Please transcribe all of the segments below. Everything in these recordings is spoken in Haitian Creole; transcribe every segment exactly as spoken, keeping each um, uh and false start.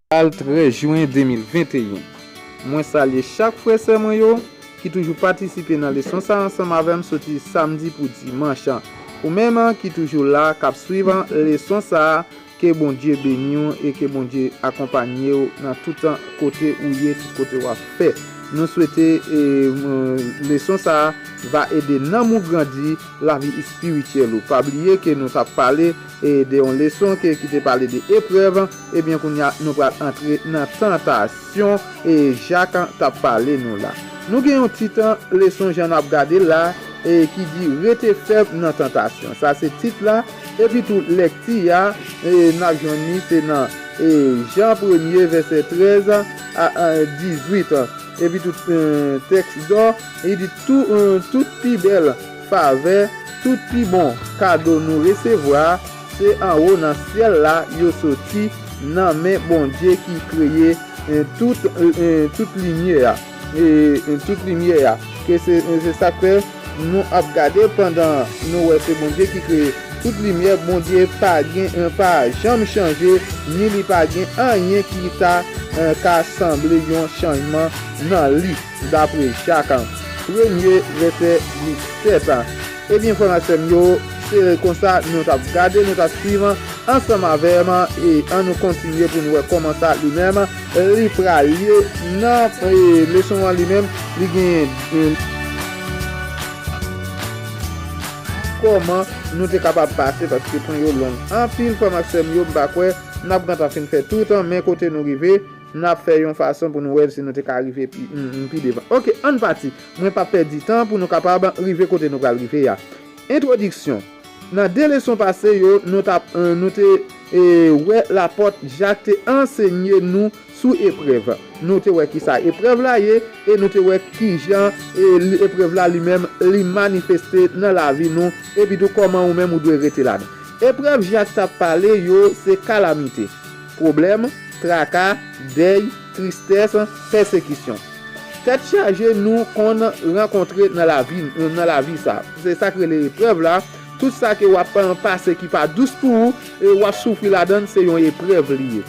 Al trèz jen de mil venteyen. Mwen salye chak frè sè mwen yo ki toujou patisipe nan leson sa ansanm avè m soti samdi pou dimanch. Ou menm ki toujou la k ap swiv leson sa, ke Bondye beni w e ke Bondye akonpanye w nan tout kote ou ye, tout kote w ap fè. Nou swete e, m, leson sa va ede nanm ou grandi lavi espirityèl ou. Pa bliye ke nou t ap pale e de yon leson ke, ki te pale de eprèv, ebyen kounye a nou pral antre nan tantasyon e Jak t ap pale nou la. Nou gen yon tit leson jan n ap gade la e ki di rete fèb nan tantasyon. Sa se tit la, epi tou lèkti a e n ap jwenn li se nan e Jan premye vèsè trèz a, a dizwit. Epi tou e, tèks dò, li di tou, e, tout pi bèl favè, tout pi bon kado nou resevwa, se anwo nan syèl la yo soti nan men Bondye ki kreye e, tout, e, e, tout limyè a. E, e, tout limyè a. Ke se, e, se sa k fè nou ap gade pandan nou wè se Bondye ki kreye tout limyè, Bondye pa gen, e, pa janm chanje, ni li pa gen anyen ki ta e, ka sanble yon chanjman nan li, dapre Jak premye vèsè disèt. Ebyen, frè m ak sè m yo, se konsa nou t ap gade, nou t ap swiv ansanm avè m, e ann nou kontinye pou nou wè kòman sa li menm, li pral ye nan e, leson an li menm, li gen e, kòman nou te kapab pase, paske pwen yo long anpil, frè m ak sè m yo, m pa kwè n ap gentan fin fè tout, men kote nou rive, n ap fè yon fason pou nou wè si nou te ka rive pi, m, m, pi devan. Oke, ann pati. Mwen p ap pèdi tan pou nou kapab rive kote nou pral rive a. Entwodiksyon. Nan de leson pase yo, nou t ap, e, nou te e, wè lapòt Jak te ansenye nou sou eprèv. Nou te wè kisa eprèv la ye, e nou te wè kijan e, li, eprèv la li menm, li manifeste nan lavi nou, epi tou kòman ou menm ou dwe rete ladan. Eprèv Jak t ap pale yo se kalamite, pwoblèm, traka, dèy, tristès, pèsekisyon. Tèt chaje nou konn rankontre nan lavi, nan lavi sa. Se sa k rele eprèv la. Tout sa ke w ap pase ki pa dous pou ou, e w ap soufri ladan l, se yon eprèv li ye.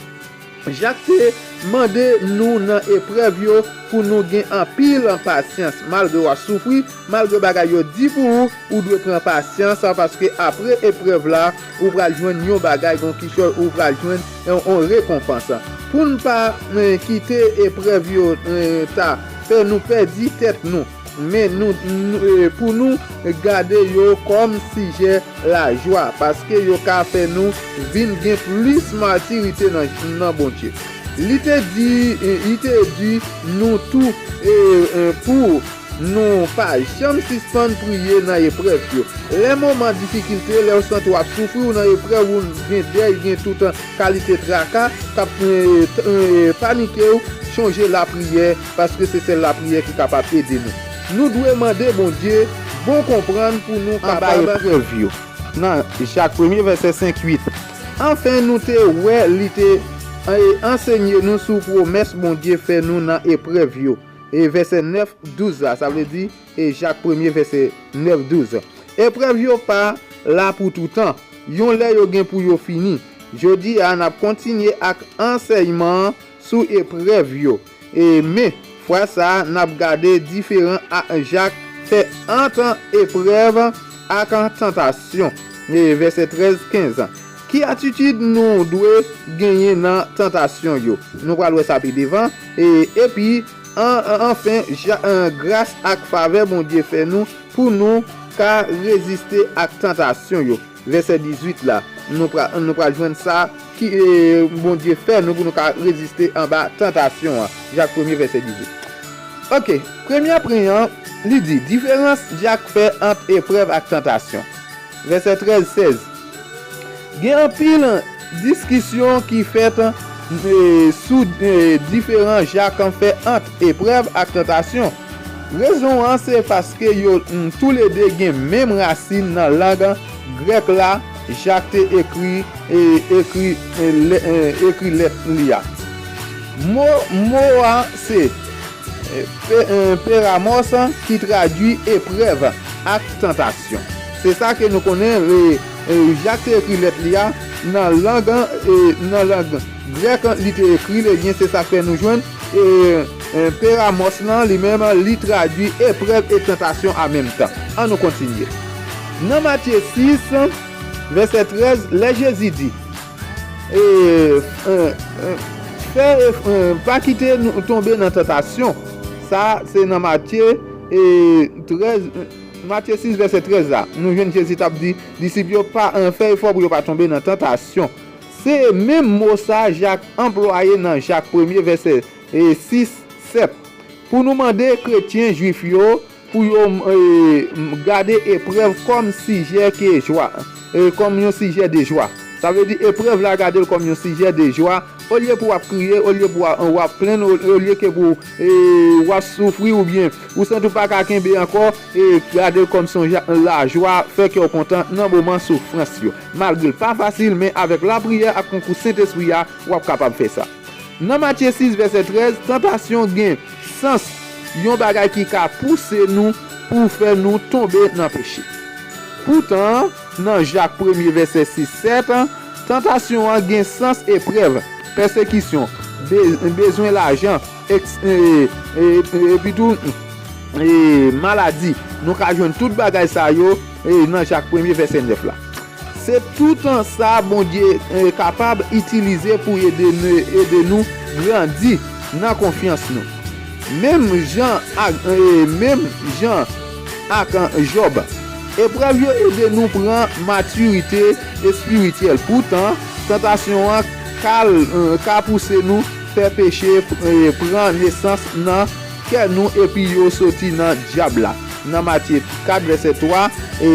Jak te mande nou nan eprèv yo pou nou gen anpil pasyans. Malgre w ap soufri, malgre bagay yo di pou ou, ou dwe pran pasyans, paske apre eprèv la, ou pral jwenn yon bagay, yon kichòy, ou pral jwenn yon, yon rekonpans. Pou n pa, e, kite eprèv yo, e, ta fè nou pèdi tèt nou, men nou, nou, e, pou nou gade yo kòm sijè lajwa, paske yo ka fè nou vin gen plis matirite nan, nan Bondye. Li te di, e, li te di nou tou, e, e, pou nou pa janm sispann priye nan eprèv yo. Lè moman difikilte, lè w santi w ap soufri, ou nan eprèv, ou gen dèy, gen tout kalite traka k ap, e, t-, e, panike w, chonje lapriyè, paske se sèl lapriyè ki kapab ede nou. Nou dwe mande Bondye bon konprann pou nou kapab anba eprèv yo. Nan Jak premye vèsè senk uit. Anfen, nou te wè li te, e, ansenye nou sou pwomès Bondye fè nou nan eprèv yo. E vèsè nèf, douz la, sa vle di, e Jak premye vèsè nèf, douz. Eprèv yo pa la pou toutan. Yon lè yo gen pou yo fini. Jodi a, n ap kontinye ak ansèyman an sou eprèv yo. E, men, fwa sa a, n ap gade diferan a Jak fè ant eprèv ak tantasyon. E, vèsè trèz, kenz. Ki atitid nou dwe genyen nan tantasyon yo? Nou pral wè sa pi devan. E, epi, an, an, anfen, Ja-, an, gras ak favè Bondye fè nou pou nou ka reziste ak tantasyon yo. Vèsè dizuit la, nou pra-, nou pral jwenn sa ki, e, Bondye fè nou pou nou ka reziste anba tantasyon an. Jak premye, vèsè dizuit. Oke, premye pwen an, li di, diferans Jak fè ant eprèv ak tantasyon. Vèsè trèz, sèz. Gen anpil diskisyon ki fèt, e, sou, e, diferan Jak fè ant eprèv ak tantasyon. Rezon an se paske yo, mm, toulede gen menm rasin nan lang grèk la Jak te ekri, e, ekri, e, lè-, e, ekri lèt li a. Mo, mo a se, e, pe-, e, peramòs ki tradui eprèv ak tantasyon. Se sa ke nou konnen, e, e, Jak te ekri lèt li a nan lang, e, nan lang Grèk li te ekri li byen, se sa k fè nou jwenn e, e, peramos lan, li menm, li tradui eprèv e tantasyon an menm tan. An nou kontinye. Nan Matye sis, vèsè trèz, lè Jezi di, e, e, e, fè, e, e, pa kite nou tonbe nan tantasyon. Sa, se nan Matye, e, trèz, Matye sis, vèsè trèz la. Nou jwenn Jezi t ap di disip yo pa, e, fè efò pou yo pa tonbe nan tantasyon. Se menm mo sa Jak anplwaye nan Jak premye, vèsè, e, sis, sèt. Pou nou mande kretyen jwif yo pou yo, e, gade eprèv kòm sijè ke jwa, e, kòm yon sijè de jwa. Sa vle di eprèv la, gade l kòm yon sijè de jwa. Olye pou w ap kriye, olye pou w ap, w ap plenn, o-, olye ke pou, e, w ap soufri oubyen ou santi w pa ka kenbe ankò, e gade l kòm se yon ja-, lajwa, fè kè w kontan nan moman soufrans yo. Malgre l pa fasil, men avèk lapriyè ak konkou Sentespri a, w ap kapab fè sa. Nan Matye sis, vèsè trèz, tantasyon gen sans yon bagay ki ka pouse nou pou fè nou tonbe nan peche. Poutan, nan Jak premye, vèsè sis, sèt, tantasyon an gen sans eprèv, pèsekisyon, be-, bezwen lajan, eks-, e, e, e, epitou, e, maladi. Nou ka jwenn tout bagay sa yo, e, nan Jak premye, vèsè nèf la. Se toutan sa Bondye, e, kapab itilize pou ede nou, ede nou grandi nan konfyans nou. Menm jan ak, e, menm jan ak Jòb, eprèv yo ede nou pran matirite espirityèl. Poutan, tantasyon an ka, e, ka pouse nou fè peche, e, pran nesans nan kè nou epi yo soti nan dyab la. Nan Matye kat, vèsè twa, e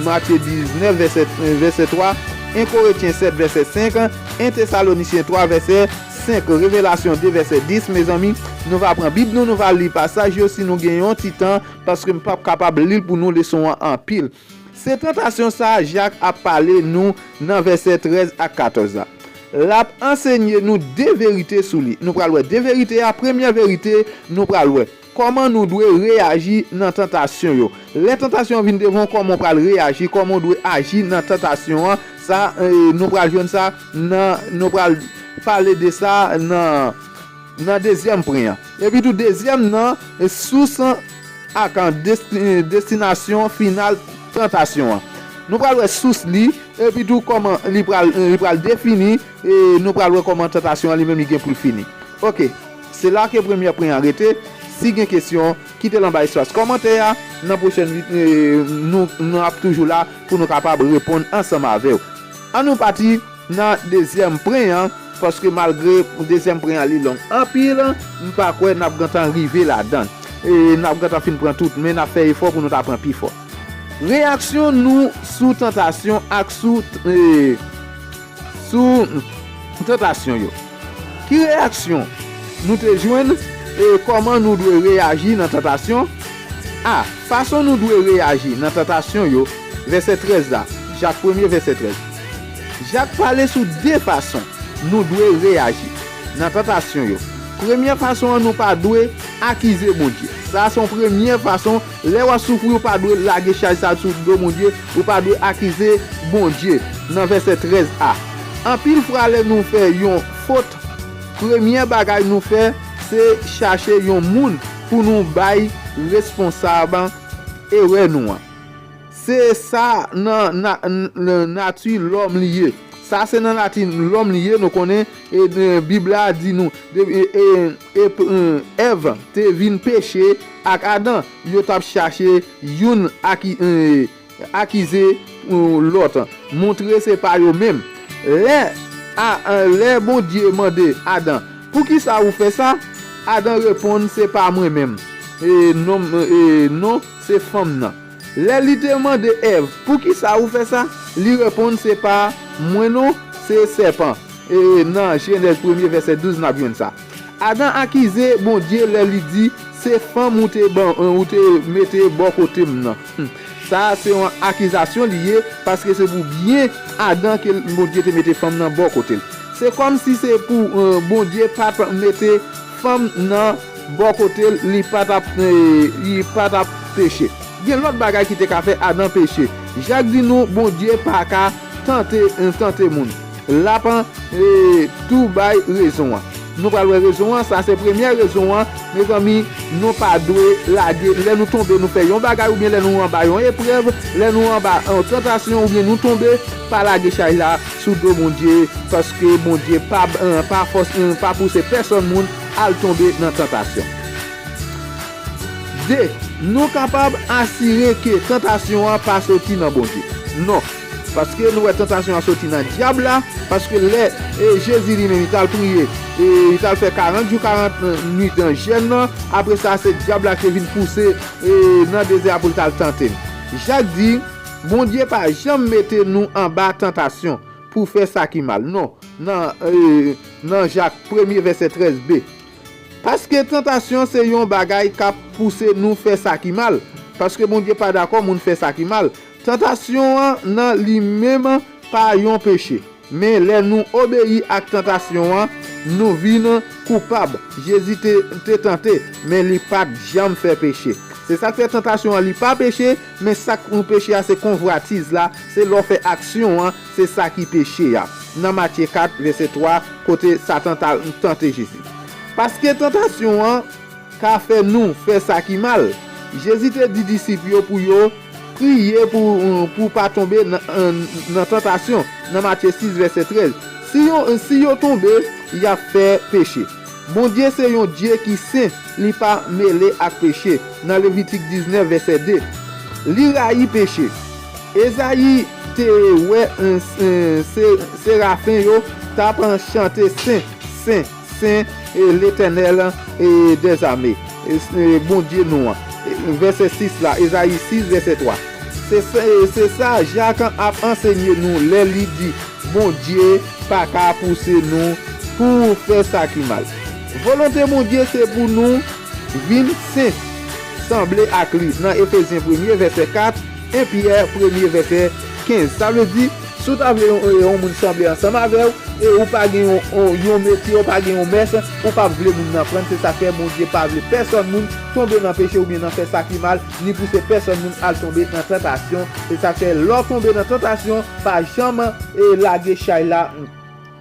Matye diznèf, vèsè, vèsè twa, en Korentyen sèt, vèsè senk, en Tesalonisyen twa, vèsè senk, Revelasyon de, vèsè dis. Mezanmi, nou va pran Bib nou, nou va li pasaj yo si nou gen yon ti tan, paske m p ap kapab li l pou nou, leson an anpil. Se tantasyon sa a Jak ap pale nou nan vèsè trèz ak katòz la. L ap ansenye nou de verite sou li. Nou pral wè de verite a. Premyè verite, nou pral wè kòman nou dwe reyaji nan tantasyon yo. Lè tantasyon an vin devan w, kòman w pral reyaji, kòman w dwe aji nan tantasyon an. Sa, e, nou pral jwenn sa nan, nou pral pale de sa nan, nan dezyèm pwen an. Epitou dezyèm nan, e, sous ak, e, desti-, e, destinasyon final tantasyon an. Nou pral wè sous li, epitou kòman li pral, e, li pral defini, e nou pral wè kòman tantasyon an li menm li gen pou l fini. Oke, se la ke premyè pwen an rete. Si gen kesyon, kite l anba espas kòmantè a. Nan pwochèn, e, nou, nou ap toujou la pou nou kapab reponn ansanm avè w. An nou pati nan dezyèm pwen an, paske malgre dezyèm pwen an li long anpil, m pa kwè n ap gentan rive ladan l. E n ap gentan fin pran tout, men n ap fè efò pou nou ta pran pi fò. Reyaksyon nou sou tantasyon ak sou, e, sou tantasyon yo. Ki reyaksyon nou te jwenn e kòman nou dwe reyaji nan tantasyon? A. Fason nou dwe reyaji nan tantasyon yo, vèsè trèz la, Jak premye, vèsè trèz. Jak pale sou de fason nou dwe reyaji nan tantasyon yo. Premyè fason an, nou pa dwe akize Bondye. Sa a se yon premyè fason. Lè w ap soufri, ou pa dwe lage chaj sa a sou do Bondye. Ou pa dwe akize Bondye. Nan vèsè trèz a, anpil fwa lè nou fè yon fot, premyè bagay nou fè, se chache yon moun pou nou bay responsab erè nou an. Se sa nan, nan, nan nati lòm li ye. Sa se nan nati lòm li ye, nou konnen, e, e, Bib la di nou, de, e, e, e, e, Èv te vin peche ak Adan, yo t ap chache youn aki-, e, akize, e, lòt, montre se pa yo menm. Lè, a, a, lè Bondye mande Adan, "Poukisa ou fè sa?" Adan reponn, "Se pa mwen menm. E, non, e, non, se fanm nan." Lè li te mande Èv, "Poukisa ou fè sa?" li reponn, "Se pa mwen non, se sèpan." E nan Jenèz premye vèsè douz, n ap jwenn sa. Adan akize Bondye lè li di, "Se fanm ou te ban, ou te mete bò kote m nan." Hmm. Sa a se yon akizasyon li ye, paske se pou byen Adan ke Bondye te mete fanm nan bò kote l. Se kòmsi se pou, e, Bondye pa t mete fanm nan bò kote l, li pa t ap, e, li pa t ap peche. Gen lòt bagay ki te ka fè Adan peche. Jak di nou Bondye pa ka tante, e, tante moun. L ap, e, tou bay rezon an. Nou pral wè rezon an, sa se premyè rezon an. Mezanmi, nou pa dwe lage. Lè nou tonbe, nou fè yon bagay, oubyen lè nou anba yon eprèv, lè nou anba yon tantasyon, oubyen nou tonbe, pa lage chay la sou do Bondye, paske Bondye pa, e, pa fòs, e, pa pouse pèsonn moun al tonbe nan tantasyon. De, nou kapab asire ke tantasyon an pa soti nan Bondye. Non, paske nou wè tantasyon an soti nan dyab la, paske lè, e, Jezi li menm li t al priye, e, li t al fè karant jou, karant nwit nan jèn nan, apre sa, se dyab la ki te vin pouse, e, nan dezè a pou l t al tante l. Jak di, Bondye pa janm mete nou anba tantasyon pou fè sa ki mal. Non, nan, e, nan Jak premye vèsè trèz b. Paske tantasyon se yon bagay k ap pouse nou fè sa ki mal. Paske Bondye pa dakò moun fè sa ki mal. Tantasyon an nan li menm pa yon peche. Men lè nou obeyi ak tantasyon an, nou vin koupab. Jezi te, te tante, men li pa t janm fè peche. Se sa k fè tantasyon an li pa peche, men sa k yon peche a se konvwatiz la, se lè w fè aksyon an, se sa ki peche a. Nan Matye kat, vèsè twa, kote Satan t al tante Jezi. Paske tantasyon an ka fè nou fè sa ki mal, Jezi te di disip yo pou yo priye pou, pou pa tonbe nan, nan tantasyon, nan Matye sis, vèsè trèz. Si yo, si yo tonbe, y ap fè peche. Bondye se yon Dye ki sen, li pa mele ak peche, nan Levitik diznèf, vèsè de. Li rayi peche. Ezayi te wè, e, e, se, serafen yo t ap chante sen, sen, sen, e, Letènèl, e, dèzame, e, e, Bondye nou an. E, vèsè sis la, Ezayi sis, vèsè twa. Se sa, e, se sa Jak ap ansenye nou lè li di, Bondye pa ka pouse nou pou fè sa ki mal. Volonte Bondye se pou nou vin sen, sanble ak li, nan Efezyen premye, vèsè kat, en Pyè premye, vèsè kenz. Sa vle di, si w ta vle yon, yon moun sanble ansanm avè w, e ou pa gen yon, yon, yon metye, ou pa gen yon mès, ou p ap vle moun nan pran l. Se sa k fè Bondye pa vle pèsonn moun tonbe nan peche oubyen nan fè sa ki mal, ni pouse pèsonn moun al tonbe nan tantasyon. Se sa k fè lè w tonbe nan tantasyon, pa janm, e, lage chay la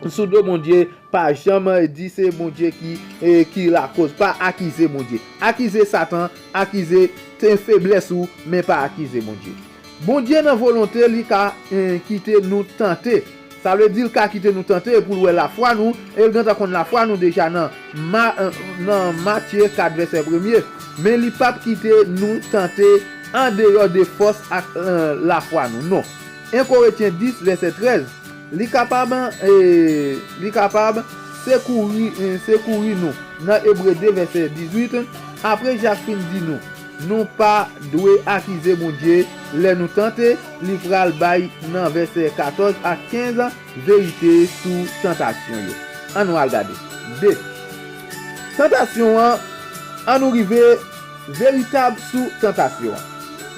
sou do Bondye, pa janm, e, di se Bondye ki, e, ki lakoz. Pa akize Bondye. Akize Satan, akize te feblès ou, men pa akize Bondye. Bondye nan volonte li ka, e, kite nou tante. Sa vle di l ka kite nou tante pou l wè lafwa nou, e l gentan konn lafwa nou deja nan Ma-, e, nan Matye kat vèsè premye, men li p ap kite nou tante andeyò de fòs ak, e, lafwa nou. Non. En Korentyen dis vèsè trèz, li kapab, e, li kapab sekouri, e, sekouri nou. Nan Ebre de vèsè dizuit, apre Jak fin di nou, nou pa dwe akize Bondye lè nou tante, li pral bay nan vèsè katòz ak kenz verite sou tantasyon yo. Ann nou al gade. De. Tantasyon an, ann nou rive veritab sou tantasyon an.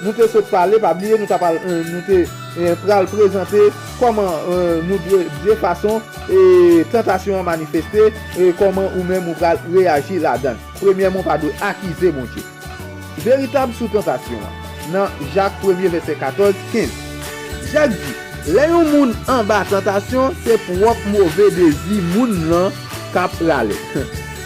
Nou te sot pale, pa bliye, nou t ap al, e, nou te, e, pral prezante kòman, e, nou dwe, de fason, e, tantasyon an manifeste, e kòman ou menm ou pral reyaji ladan l. Premyèman, ou pa dwe akize Bondye. Veritab sou tantasyon an, nan Jak premye, vèsè katòz, kenz. Jak di, lè yon moun anba tantasyon, se pwòp move dezi moun nan k ap rale.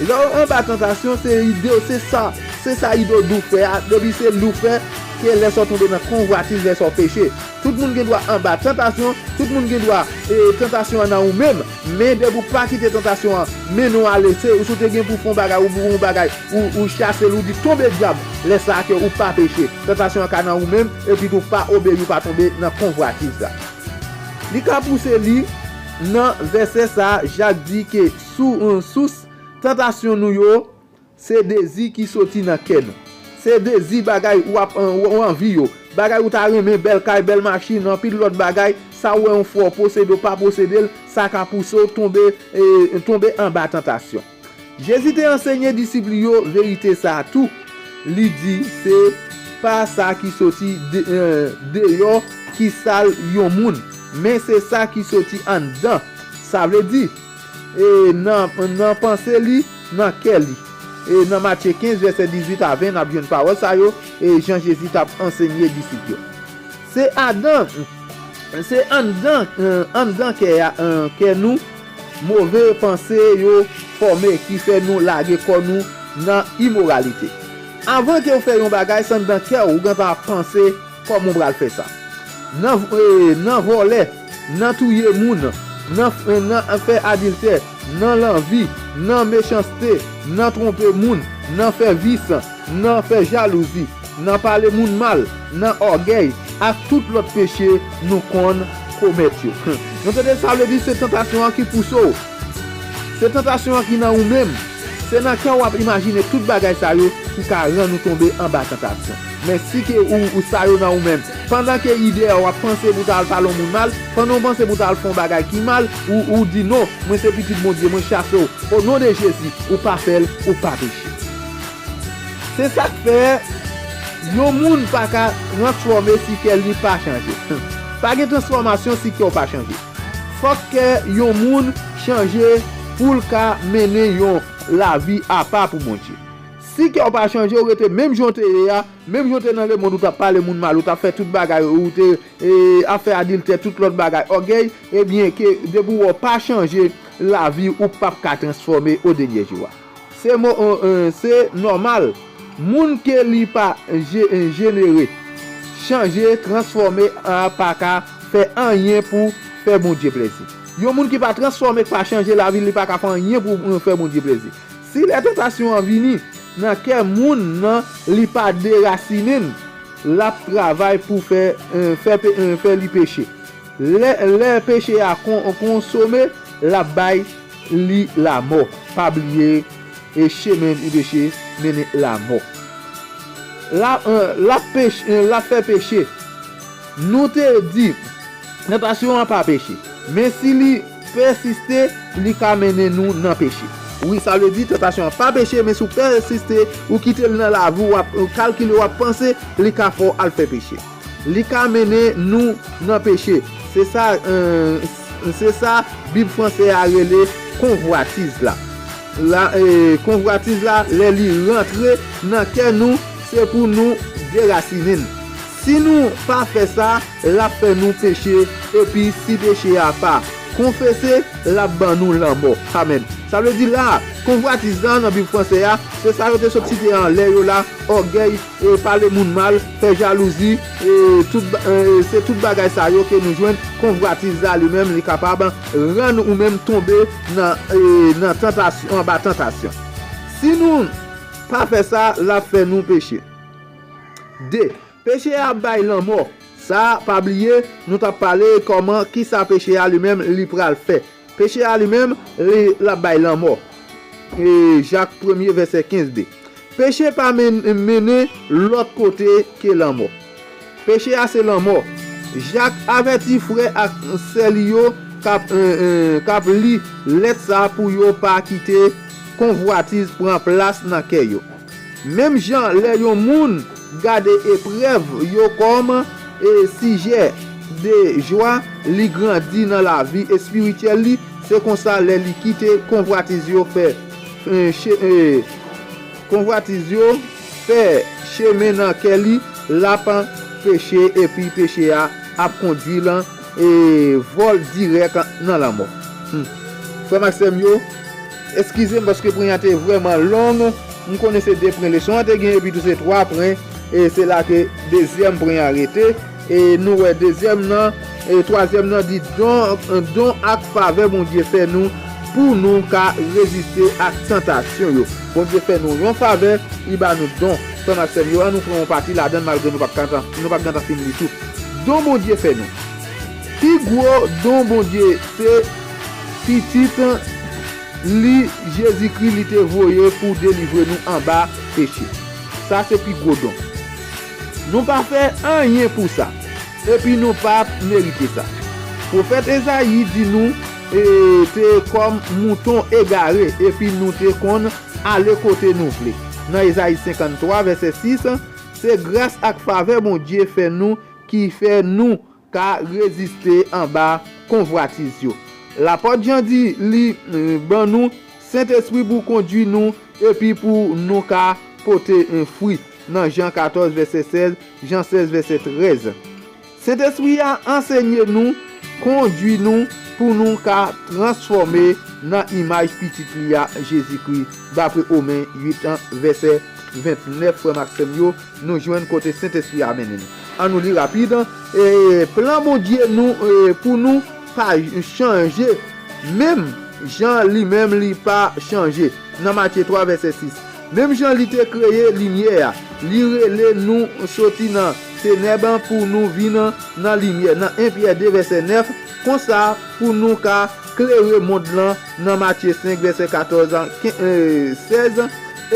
Lè w anba tantasyon, se ide w, se sa, se sa ide w dwe fè a. Depi se li w fè, ke lè sa w tonbe nan konvwatiz, lè sa w peche. Tout moun gen dwa anba tantasyon, tout moun gen dwa, e, tantasyon an nan ou menm. Men depi w pa kite tantasyon an mennen w ale, se, si w te gen pou fè yon bagay, ou pou yon bagay, ou, ou chase l, ou di, tonbe dyab, lè sa a ke ou pa peche. Tantasyon an ka nan ou menm, epi tou pa obeyi, ou pa tonbe nan konvwatiz la. Li ka pouse li nan vèsè sa a, Jak di ke sou, sous tantasyon nou yo, se dezi ki soti nan kè nou. Se dezi bagay ou ap, ou, ou anvi yo. Bagay ou ta renmen, bèl kay, bèl machin, anpil lòt bagay, sa ou wè yon frè w posede, w pa posede l, sa ka pouse w tonbe, e, tonbe anba tantasyon. Jezi te ansenye disip li yo verite sa a tou. Li di, se pa sa ki soti de, e, deyò ki sal yon moun, men se sa ki soti anndan. Sa vle di, e, nan, nan panse li, nan kè li. E nan Matye kenz, vèsè dizuit a ven, n ap jwenn pawòl sa yo, e jan Jezi t ap ansenye disip yo. Se adan, Se anndan, eh, anndan kè a, eh, kè nou, move panse yo fòme ki fè nou lage kò nou nan imoralite. Anvan ke w fè yon bagay, se anndan kè w ou gentan ap panse kòman w pral fè sa. Nan, eh, nan vòlè, nan touye moun, nan, eh, nan fè adiltè, nan lanvi, nan mechanste, nan twonpe moun, nan fè vis, nan fè jalouzi, nan pale moun mal, nan ògèy, ak tout lòt peche nou konn komèt yo. Nou tande sa vle di se tantasyon an ki pouse w. Se tantasyon an ki nan ou menm. Se nan kè w ap imajine tout bagay sa yo ki ka rann ou tonbe anba tantasyon. Men si ke ou, ou sa yo nan ou menm, pandan ke ide a w ap panse pou ta al pale yon moun mal, pandan w panse pou ta al fè yon bagay ki mal, ou, ou di non, mwen se pitit Bondye, mwen chase w. O non de Jezi, ou pa fè l, ou pa peche. Se sa k fè yon moun pa ka transfòme si kè li pa chanje. Pa gen transfòmasyon si kè w pa chanje. Fòk kè yon moun chanje pou l ka mennen yon lavi apa pou Bondye. Si kè w pa chanje, ou rete menm jan w te ye a, menm jan w te nan lemonn, ou t ap pale moun mal, ou t ap fè tout bagay, ou te, e, ap fè adiltè, tout lòt bagay, ògèy, ebyen, ke depi w pa chanje lavi, ou p ap ka transfòme o dènye jou a. Se mo, eh, eh, se nòmal. Moun ke li pa je-, eh, jenere, chanje, transfòme a pa ka fè anyen pou fè Bondye plezi. Yon moun ki pa transfòme, ki pa chanje lavi l, li pa ka fè anyen pou, eh, fè Bondye plezi. Si lè tantasyon an vini nan kè moun nan, li pa derasinen l, l ap travay pou fè, eh, fè pe-, eh, fè li peche. Lè, lè peche a kon-, konsome, l ap bay li lamò. Pa bliye, e chemen peche mennen lamò. L ap, eh, l ap peche, eh, l ap fè peche. Nou te di, tantasyon an pa peche. Men si li pèsiste, li ka mennen nou nan peche. Wi, sa vle di tantasyon an pa peche, men si w pèsiste, ou kite l nan lavi w, w ap, ou kalkile, w ap panse, li ka fè w al fè peche. Li ka mennen nou nan peche. Se sa, eh, se sa Bib franse a rele konvwatiz la. La, eh, konvwatiz la, lè li rantre nan kè nou, se pou nou derasinen l. Si nou pa fè sa, l ap fè nou peche, epi si peche a pa konfese, l ap ban nou lanmò. Amèn. Sa vle di la, konvwatiz la nan Bib franse a, se sa yo te sot site anlè yo la, ògèy, e pale moun mal, fè jalouzi, e tout ba-, e se tout bagay sa yo ke nou jwenn. Konvwatiz la li menm, li kapab rann ou menm tonbe nan, e nan tantasyon, anba tantasyon. Si nou pa fè sa, l ap fè nou peche. De, peche a ap bay lanmò. Sa, pa bliye, nou t ap pale kòman, kisa peche a li menm li pral fè. Peche a li menm, li, l ap bay lanmò. E Jak premye vèsè kenz de. Peche pa men-, mennen lòt kote ke lanmò. Peche a se lanmò. Jak avèti frè ak sè li yo k ap, eh, eh, k ap li lèt sa pou yo pa kite konvwatiz pran plas nan kè yo. Menm jan lè yon moun gade eprèv yo kòm, e, sijè de jwa, li grandi nan lavi espirityèl li, se konsa lè li kite konvwatiz yo fè, e, che-, e, konvwatiz yo fè chemen nan kè li, l ap peche epi peche a ap kondui l e vòl dirèk nan lanmò. Hmm. Frè m ak sè m yo, eskize m paske pwen an te vrèman long. M konnen se de pwen leson an te gen, epi tou se twa pwen, e se la ke dezyèm pwen an rete. E nou wè dezyèm nan, e twazyèm nan di don, don ak favè Bondye fè nou pou nou ka reziste ak tantasyon yo. Bondye fè nou yon favè, li ba nou don. Frè m ak sè m yo, an nou pran yon pati ladan l malgre nou p ap gentan, nou p ap gentan fin li tout. Don Bondye fè nou. Pi gwo don Bondye se Pitit li, Jezikri, li te voye pou delivre nou anba peche. Sa se pi gwo don. Nou pa fè anyen pou sa, epi nou pa merite sa. Pwofèt Ezayi di nou, e, te kòm mouton egare, epi nou te konn ale kote nou vle. Nan Ezayi senkanntwa, vèsè sis, se gras ak favè Bondye fè nou ki fè nou ka reziste anba konvwatiz yo. Lapòt Jan di li, eh, ban nou Sentespri pou kondui nou epi pou nou ka pote, eh, fwi. Nan Jan katòz, vèsè sèz, Jan sèz, vèsè trèz. Sentespri a ansenye nou, kondui nou pou nou ka transfòme nan imaj Pitit li a, Jezikri, dapre Women uit an, vèsè vennèf, frè m ak sè m yo, nou jwenn kote Sentespri a mennen nou. Ann nou li rapid, e, plan Bondye nou, e, pou nou pa chanje, menm jan li menm li pa chanje. Nan Matye twa, vèsè sis. Menm jan li te kreye limyè a, li rele nou soti nan tenèb pou nou vin nan limyè, nan en Pyè de, vèsè nèf, konsa pou nou ka klere mond lan, nan Matye senk, vèsè katòz a ken-, e, sèz,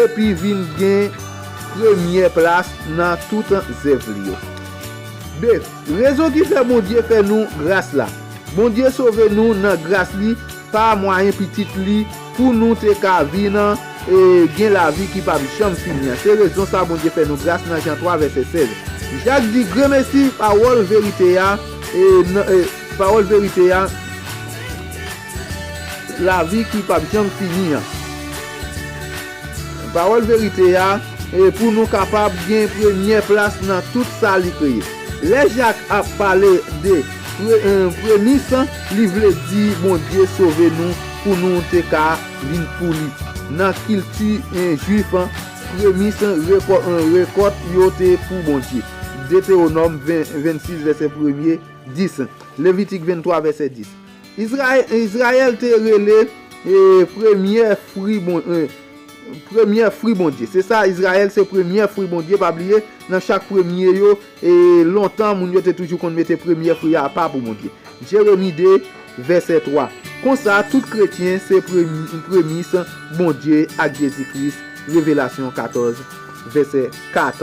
epi vin gen premyè plas nan tout zèv li yo. De, rezon ki fè Bondye fè nou gras la. Bondye sove nou nan gras li pa mwayen Pitit li pou nou te ka vin, e, gen lavi ki p ap janm fini an. Se rezon sa Bondye fè nou gras nan Jan twa, vèsè sèz. Jak di, granmesi pawòl verite a, e, nan, e, pawòl verite a, lavi ki p ap janm fini an. Pawòl verite a, e pou nou kapab gen premyè plas nan tout sa li kreye. Lè Jak ap pale de pre-, e, premis, li vle di Bondye sove nou pou nou te ka vin pou li. Nan kilti, e, jwif, premis rekò-, e, rekòt yo te pou Bondye. Detewonòm ven, vennsis, vèsè premye, dis. Levitik venntwa, vèsè dis. Izrayèl, Izrayèl te rele, e, premyè fwi Bon-, e, premyè fwi Bondye. Se sa, Izrayèl se premyè fwi Bondye. Pa bliye, nan chak premye yo, e, lontan, moun yo te toujou konn mete premyè fwi a apa pou Bondye. Jeremi de, vèsè twa. Konsa, tout kretyen se premi-, premis Bondye ak Jezi Kris. Revelasyon katòz, vèsè kat.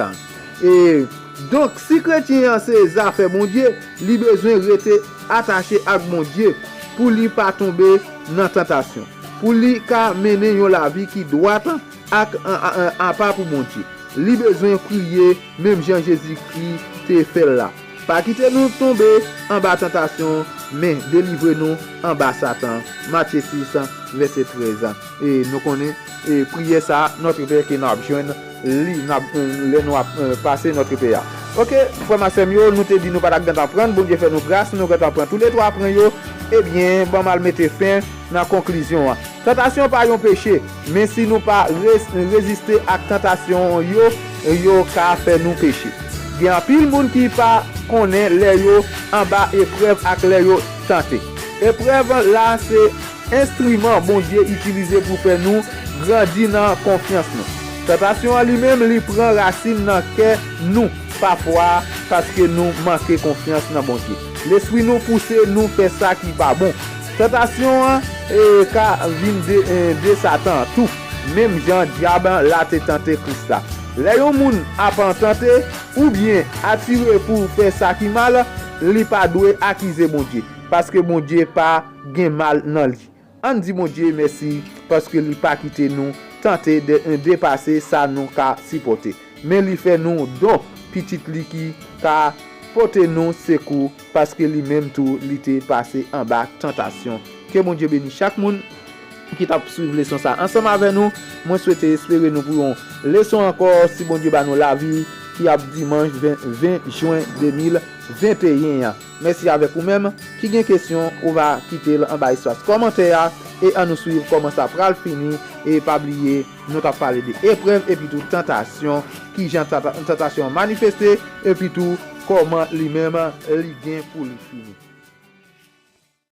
E, donk, si kretyen an se zafè Bondye, li bezwen rete atache ak Bondye pou li pa tonbe nan tantasyon, pou li ka mennen yon lavi ki dwat ak, a, a, a, apa pou Bondye. Li bezwen priye menm jan Jezikri te fè l la. Pa kite nou tonbe anba tantasyon, men delivre nou anba Satan. Matye sis, vèsè trèz. E nou konnen, e priyè sa, Notre Père ke n ap jwenn li, n ap, lè nou ap, e, pase Notre Père a. Oke, frè m ak sè m yo, nou te di nou pa t ap gentan pran, Bondye fè nou gras, nou gentan pran toulètwa pran yo. Ebyen, ban m al mete fen nan konklizyon an. Tantasyon pa yon peche, men si nou pa re-, reziste ak tantasyon yo, yo ka fè nou peche. Gen anpil moun ki pa konnen lè yo anba eprèv ak lè yo tante. Eprèv la se enstriman Bondye itilize pou fè nou grandi nan konfyans nou. Tantasyon an li menm, li pran rasin nan kè nou pafwa paske nou manke konfyans nan Bondye. Lespri nou pouse nou fè sa ki pa bon. Tantasyon an, e, ka vin de, e, de Satan tou, menm jan dyab la te tante Kris la. Lè yon moun ap tante oubyen atire pou fè sa ki mal, li pa dwe akize Bondye, paske Bondye pa gen mal nan li. Ann di Bondye mèsi paske li pa kite nou tante de, depase sa nou ka sipòte, men li fè nou don Pitit li ki ka pote nou sekou, paske li menm tou li te pase anba tantasyon. Ke Bondye beni chak moun ki t ap swiv leson sa ansanm avè nou. Mwen swete espere nou pou yon leson ankò, si Bondye ba nou lavi, ki ap dimanch ven, ven jen de mil venteyen an. Mèsi avèk ou menm ki gen kesyon, ou va kite l anba espas kòmantè a, e ann nou swiv kòman sa pral fini. E pa bliye, nou t ap pale de eprèv epi tou tantasyon, kijan tanta-, tantasyon an manifeste, epi tou kòman li menm li gen pou li fini.